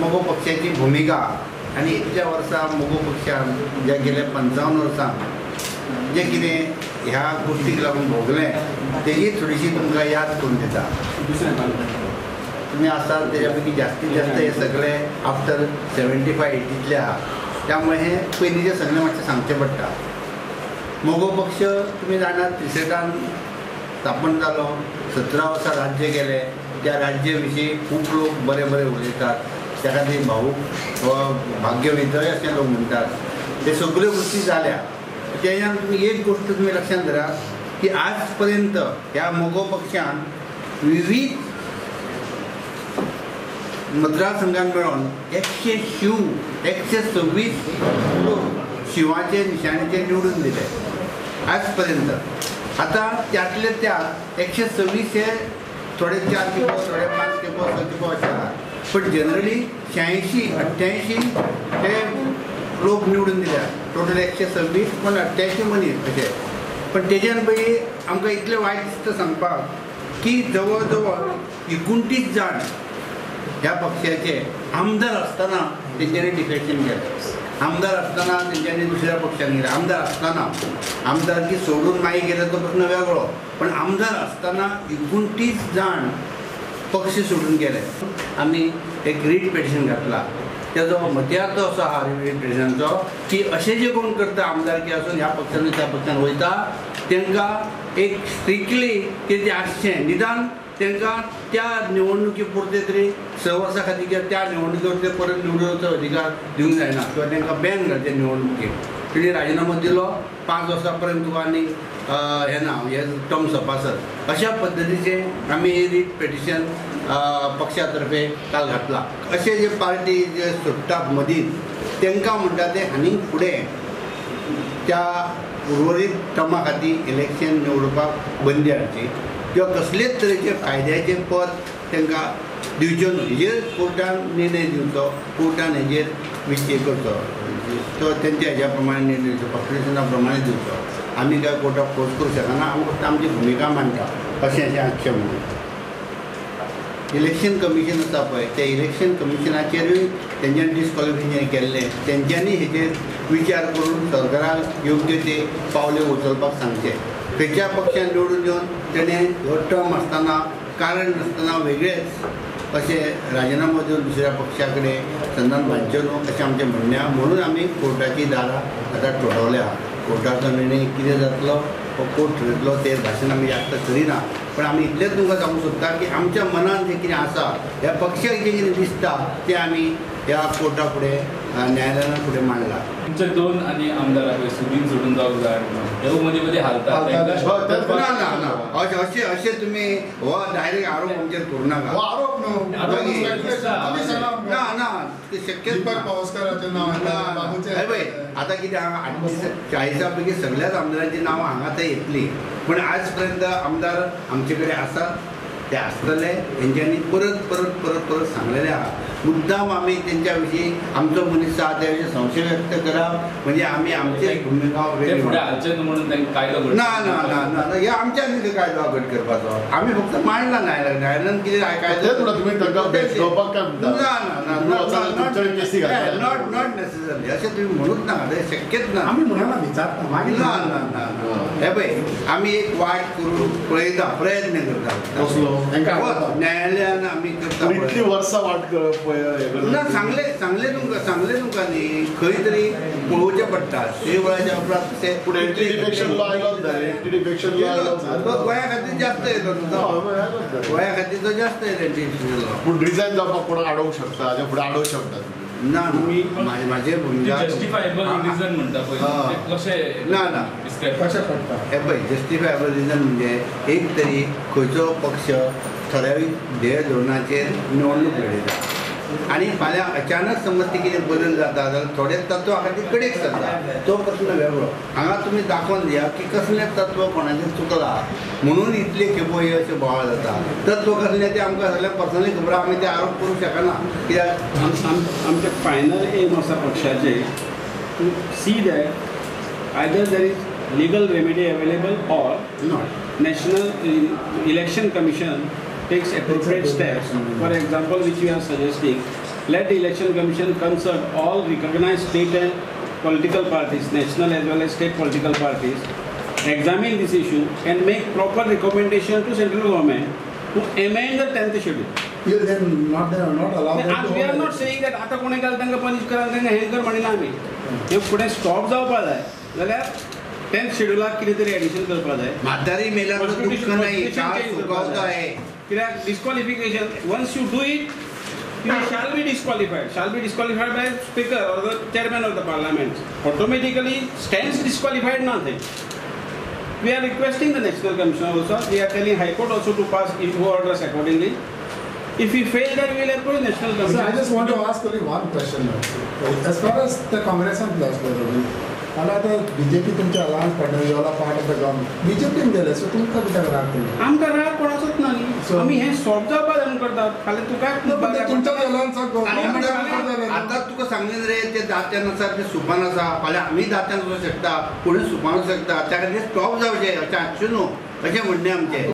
मगो पक्षाची भुमिका आनी इतल्या वर्सां मगो पक्षान ज्या गेल्या 55 वर्सां जें कितें ह्या गोश्टीक लागून भोगलें तेजी थोडीशी तुमकां याद करून दिता. तुमी आसात तेज्या पैकी जास्तीत जास्त हे सगळे आफ्टर 75 80तले आहा, त्यामुळे हे पयलींचें सगळें मातशें सांगचें पडटा. मगो पक्ष तुमी जाणात त्रिसेटान स्थापन जालो, 17 वर्सां राज्य गेलें. त्या राज्य विशीं खूब लोक बरे बरे उलयतात, त्या खातीर भाऊ भाग्यविजय अशें लोक म्हणटात. ते सगळ्यो गोश्टी जाल्या. तेज्यान तुमी एक गोश्ट तुमी लक्षांत धरात की आज पर्यंत ह्या मगो पक्षान विविध मतदारसंघान मेळोन 126 लोक शिवाचे निशाणीचेर निवडून दिले आज पर्यंत. आतां त्यातले त्यात 126 हे थोडे 4 खेपो, थोडे 5 खेपो, 6 खेपो अशें आहा, पण जनरली 86 88 हे लोक निवडून दिल्या. टोटल 126 पण 88 मनीस अशें. पण तेज्यान पयलीं आमकां इतलें वायट दिसता सांगपाक की जवळ जवळ 29 जाण ह्या पक्षाचे आमदार आसतना तेंच्यांनी डिफेक्शन केलें. आमदार आसतना तेंच्यांनी दुसऱ्या पक्षान गेले. आमदार आसतना आमदारकी सोडून मागीर गेले तो प्रश्न वेगळो, पण आमदार आसतना 29 जाण पक्ष सोडून गेले. आमी एक रीट पिटिशन घातला, तेजो मत्यार्थ असो आहा रीट पिटिशनाचो की अशें जे कोण करता आमदारकी आसून ह्या पक्षान त्या पक्षान वयता तांकां एक स्ट्रिक्टली कितें आसचें, निदान तांकां त्या निवडणुकी पुरते तरी 6 वर्सां खातीर किंवा त्या निवडणुके पुरते परत निवडणुकेचो अधिकार दिवंक जायना किंवा तांकां बॅन घालचें निवडणुकेक. तेणी राजिनामो दिलो, 5 वर्सां पर्यंत तुका आनी हें ना, हे टर्म सपासत. अशा पद्दतीचें आमी हे रीट पिटिशन पक्षा तर्फे काल घातला. अशे जे पार्टी जे सोडटात मदींच तांकां म्हणटा ते आनी फुडें त्या उर्वरीत टर्मा खातीर इलेक्शन निवडपाक बंदी हाडची किंवा कसलेच तरेचे फायद्याचें पद तांकां दिवचें न्हू. हेजेर कोर्टान निर्णय दिवचो, कोर्टान हेजेर विचार करचो, तो तेंच्या हेज्या प्रमाणे निर्णय दिवचो, कॉन्स्टिट्युशना प्रमाणे दिवचो. आमी काय कोर्टाक फोर्स करूंक शकना, आमी फक्त आमची भुमिका मांडटा अशें अशें आसचें म्हणून. इलेक्शन कमिशन आसा पळय, त्या इलेक्शन कमिशनाचेरूय तेंच्यांनी डिस्कॉलिफिकेशन केल्लें. तेंच्यांनी हेजेर विचार करून सरकाराक योग्य ते पावले उचलपाक सांगचें. खंयच्या पक्षान निवडून येवन तेणें हो टर्म आसतना कारण नासतना वेगळेच अशें राजिनामो दिवन दुसऱ्या पक्षा कडेन संधान बांदचें न्हू अशें आमचें म्हणणें आहा. म्हणून आमी कोर्टाची दारां आतां ठोठवल्या. कोर्टाचो निर्णय कितें जातलो हो कोर्ट ठरयतलो, ते भाशण आमी जास्त करिना. पण आमी इतलेंच तुमकां सांगूंक सोदता की आमच्या मनान जें कितें आसा, ह्या पक्षाक जें कितें दिसता तें आमी ह्या कोर्टा फुडें न्यायालया फुडें मांडला. तुमचे 2 आनी आमदार सुदीन सोडून जावंक जाय हे मदीं मदीं हालतात. ना ना ना, अशें अशें तुमी हो डायरेक्ट आरोप आमचेर करूं नाका. आरोप न्हू, ना ना, ते शक्यच ना. पळय आतां कितें आहा, 40 पैकी सगळ्याच आमदारांची नांवां हांगा थंय येतली, पण आज पर्यंत आमदार आमचे कडेन आसात, ते आसतले. तेंच्यांनी परत परत परत परत सांगलेलें आहा. मुद्दाम आमी तेंच्या विशीं आमचो मनीस आहा त्या विशीं संशय व्यक्त करप म्हणजे आमी आमची भुमिका वेगळी. ना ना ना ना, हे आमच्या न्ही कायदो घट करपाचो, आमी फक्त मांडला न्यायालयान. न्यायालयान कितें कायदो ना ना ना, not not necessary अशें तुमी म्हणूच नाका, तें शक्यच ना. आमी म्हणना विचारता मागीर. ना ना ना, हे पळय आमी एक वाट करून पळयता, प्रयत्न करता न्यायालयान आमी करता. इतली वर्सां वाट ना सांगले सांगले तुमकां, सांगले तुमकां न्ही, खंय तरी पळोवचें पडटा. ते वेळाच्या उपरांत पूण एंटी डिफेक्शन लॉ आयलोच ना, एंटी डिफेक्शन लॉ आयलोच गोंया खातीर जास्त येतो, गोंया खातीर तो जास्त येतो एंटी डिफेक्शन लॉ. पूण रिजायन जावपाक कोणाक आडोवंक शकता, हाज्या फुडें आडोवंक शकता ना. म्हाजें भुमिका जस्टिफायबल रिजन म्हणटा पळय कशें ना ना कशें पडटा हें पळय. जस्टिफायबल रिजन म्हणजे एक तरी खंयचो पक्ष ठरावीक ध्येय धोरणाचेर निवडणूक लढयता आनी फाल्यां अचानक समज ती कितें बदल जाता जाल्यार थोडे तत्वां खातीर कडेक सरता, तो प्रश्न वेगळो. हांगा तुमी दाखोवन दिया की कसलें तत्व कोणाचें चुकलां म्हणून इतले खेपो हे अशें बोवाळ जाता. तत्व कसलें तें आमकां सगळ्यांक पर्सनली खबर आहा, आमी ते आरोप करूंक शकना कित्याक आमचें फायनल एम आसा पक्षाचें to see that either there is legal remedy available or not. National Election Commission takes appropriate steps, for example, which we are suggesting, Let the Election Commission consult all recognized state and political parties, national as well as state political parties, examine this issue and make proper recommendation to central government to amend the 10th schedule. You then not allow them to. We are not saying that आता कोणे घाल तांकां punish करा तांकां हें कर म्हणिना आमी. हे फुडें स्टॉप जावपा जाय जाल्यार 10th शेड्युलाक कितें तरी एडिशन करपा जाय. म्हातारी मेल्यार दुःख नाही, सुखावता आहे. कित्याक disqualification once you do it you shall be disqualified, shall be disqualified by speaker or the chairman of the parliament. Automatically stands disqualified ना थंय. We are requesting the National Commission also, we are telling High Court also to pass orders accordingly. If we fail that, we will approach National Commission. So I just want to ask only one question now. As far as the Congress and plus, आता BJP तुमचे alliance partner, you all are part of the government. बीजेपीन गेले, so तुमकां कित्याक राग तेंचो? आमकां राग कोणाचोच ना न्ही, आमी हें सॉल्व जावपा जाय म्हणून करतात. फाल्यां तुका तुमच्या अलायन्साक आतां तुका सांगलें रे, ते दात्यान आसा, ते सुपान आसा, फाल्यां आमी दात्यान वचूंक शकता, कोणूय सुपान वचूंक शकता. त्या खातीर स्टॉप जावचें अशें आसचें न्हू, अशें म्हणणें आमचें.